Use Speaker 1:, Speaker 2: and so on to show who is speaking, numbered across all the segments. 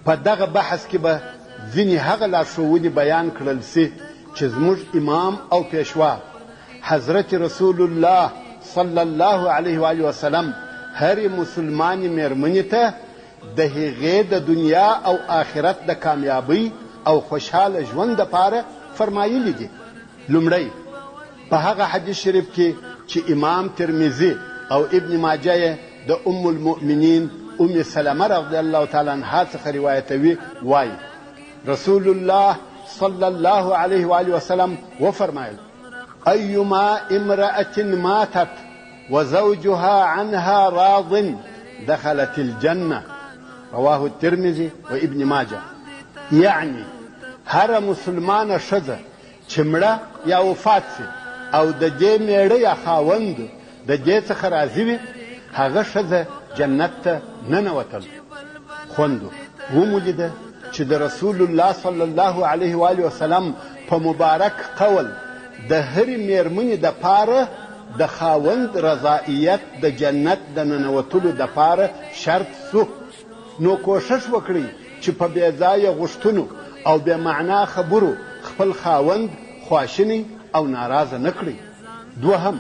Speaker 1: په دغه بحث کې به ځینې هغه لارښوونې بیان کړل شي چې زموږ امام او پیشوا حضرت رسول الله صلی الله علیه و آله وسلم هرې مسلمانې میرمنې ته د هغې د دنیا او آخرت د کامیابۍ او خوشحاله ژوند دپاره فرمایلي دي. لومړی، په هغه حدیث شریف کې چې امام ترمذي او ابن ماجه یې د ام المؤمنین ام سلمه رضی الله تعالی عنها څخه روایتوي وایي، رسول الله صلی الله علیه و آله وسلم وفرمایل، ایما امرأة ماتت وزوجها عنها راض دخلت الجنة رواه الترمذي وابن ماجه. یعنی هره مسلمانه ښځه چې مړه یا وفات شي او د دې میړه یا خاوند د دې څخه راضي وي، هغه ښځه جنت ته ننوتل. خوندو ومو لیده چې د رسول الله صلی الله علیه و آله وسلم په مبارک قول د هرې میرمنې دپاره د خاوند رضائیت د جنت د ننوتلو دپاره شرط سو. نو کوښښ وکړئ چې په بې ځایه غوښتنو او بې معنا خبرو خپل خاوند خواشینی او ناراضه نه کړئ. دوهم،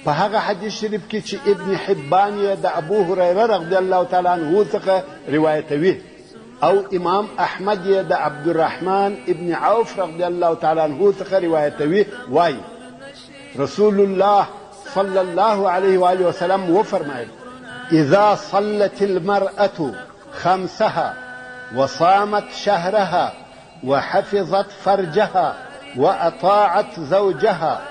Speaker 1: په هغه حدیث شریف کې چې ابن حبان یې د ابو هریره رضی الله تعالی عنه څخه روایتوي او امام احمد یې د عبدالرحمن ابن عوف رضی الله تعالی عنه څخه روایتوي وایي، رسول الله صلی الله علیه و آله وسلم وفرمایل، اذا صلت المرأة خمسها وصامت شهرها وحفظت فرجها وأطاعت زوجها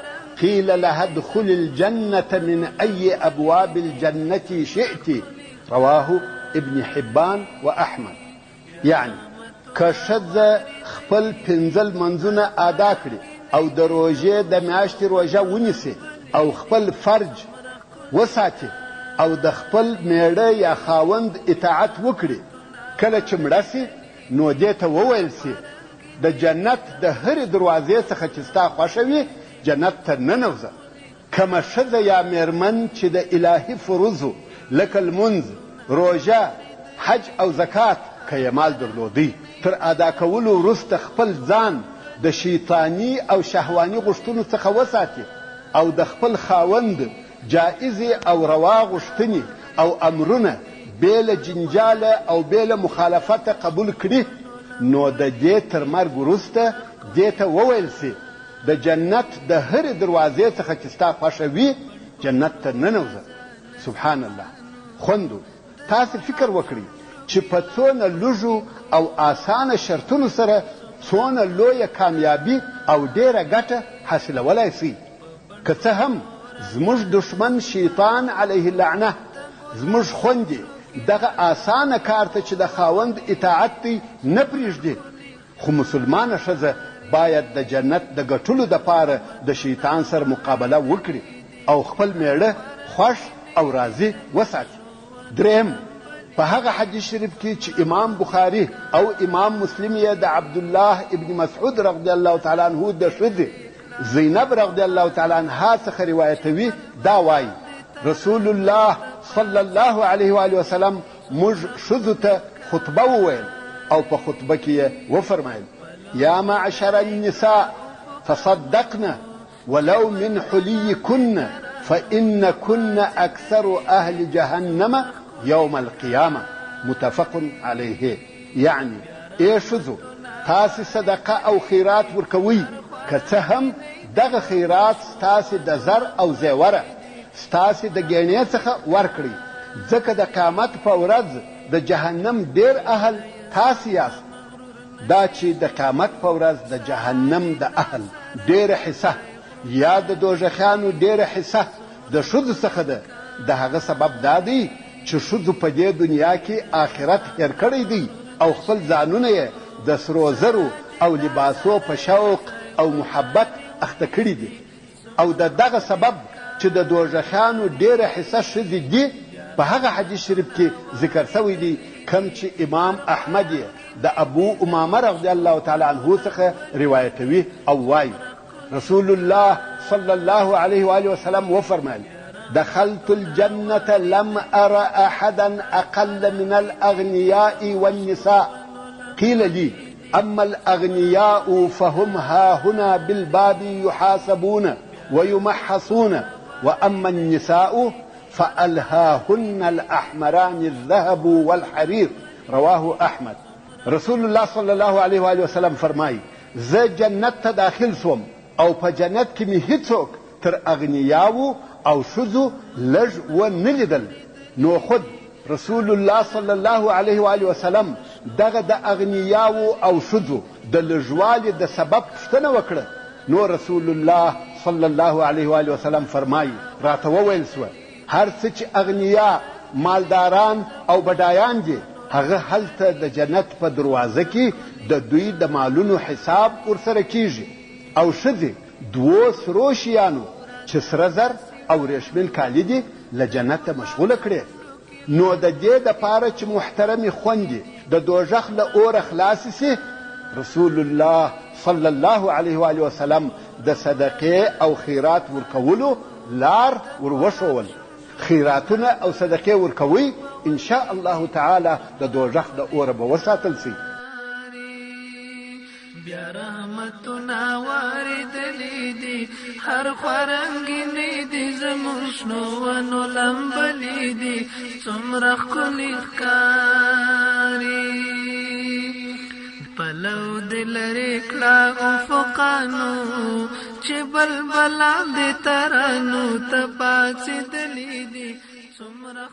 Speaker 1: قيل لها ادخل الجنة من أي أبواب الجنة شئت رواه ابن حبان وأحمد. یعنی که ښځه خپل پنځه لمونځونه ادا کړي او د روژې د میاشتې روژه ونیسي او خپل فرج وساتي او د خپل میړه یا خاوند اطاعت وکړي، کله چې مړه سي نو دې ته وویل سي، د جنت د هرې دروازې څخه چې ستا خوښه وي جنت ته ننوځه. کومه ښځه یا میرمن چې د الهي فروضو لکه لمونځ، روژه، حج او زکات که یې مال درلودی، تر ادا کولو وروسته خپل ځان د شیطاني او شهواني غوښتنو څخه وساتي او د خپل خاوند جائزې او روا غوښتنې او امرونه بې له جنجاله او بې له مخالفته قبول کړي، نو د دې تر مرګ وروسته دې ته وویل شي، د جنت د هرې دروازې څخه چې ستا خوښه وي جنت ته ننوځه. سبحان الله! خوندو تاسې فکر وکړئ چې په څونه لږو او اسانه شرطونو سره څونه لویه کامیابي او ډېره ګټه حاصلولای شئ. که څه هم زموږ دښمن شیطان علیه اللعنه زموږ خوندې دغه اسانه کار ته چې د خاوند اطاعت دی نه پرېږدي، خو مسلمانه ښځه باید د جنت د ګټلو دپاره د شیطان سره مقابله وکړي او خپل مېړه خوښ او راضي وساتي. درېیم، په هغه حدیث شریف کې چې امام بخاري او امام مسلم یې د عبدالله ابن مسعود رضی الله تعالی عنه د ښځې زینب رضی الله تعالی عنها څخه روایتوي دا وایي، رسول الله صلی الله علیه و آله وسلم موږ ښځو ته خطبه وویل او په خطبه کې یې وفرمایل، یا معشر النساء تصدقن ولو من حلیکن فإنکن اکثر اهل جهنم یوم القیامة متفق علیه. یعنی ای ښځو تاسې صدقه او خیرات ورکوئ، که څه هم دغه خیرات ستاسې د زر او زیوره، ستاسې د ګېڼې څخه ورکړئ، ځکه د قیامت په ورځ د جهنم ډېر اهل تاسې یاست. دا چې د قیامت په ورځ د جهنم د اهل ډېره حصه یا د دوږخیانو ډېره حصه د ښځو څخه ده، د هغه سبب دا دی چې ښځو په دې دنیا کې آخرت هېر کړی دی او خپل ځانونه یې د سرو زرو او لباسو په شوق او محبت اخته کړي دي او د دغه سبب چې د دوږخیانو ډېره حصه ښځې دي په هغه حدیث شریف کې ذکر شوی دی کوم چې امام احمد یې د ابو امامه رضی الله تعالی عنه څخه روایتوي او وایي، رسول الله صلی الله علیه و آله وسلم وفرمایل، دخلت الجنة لم أر أحدا أقل من الأغنياء والنساء. قيل لي: أما الأغنياء فهم هاهنا بالباب يحاسبون ويمحصون، وأما النساء فألهاهن الأحمران الذهب والحرير. رواه أحمد. رسول الله صلی الله علیه وآله وسلم فرمایي: زه جنت ته داخل سوم او په جنت کې مې هیڅوک تر اغنیاوو او ښځو لږ ونه لیدل. نو خود رسول الله صلی الله علیه وآله وسلم دغه د اغنیاوو او ښځو د لږوالي د سبب پوښتنه وکړه. نو رسول الله صلی الله علیه وآله وسلم فرمایي: راته وویل سوه، هر څه چې اغنیا، مالداران او بډایان دي، هغه هلته د جنت په دروازه کې د دوی د مالونو حساب ورسره کیږي، او ښځې دوو سرو شیانو چې سره زر او ریښمین کالي دي له جنته مشغوله کړې. نو د دې دپاره چې محترمې خوندې د دوږخ له اوره خلاصې سي، رسول الله صلی الله علیه وآله وسلم د صدقې او خیرات ورکولو لار ور وښول. خیراتونه او صدقې ورکوئ، ان شاء الله تعالی د دوږخ د اوره به وساتل سئ.
Speaker 2: بیا رحمتونه واردلي دي، هر خوا رنګینې دي، زموږ شنو ونو لمبلي دي، څومره ښکلي ښکاري. پلو دې لرې کړه افقانو چې بلبلان دې ترانو ته پاڅېدلي دي، څومره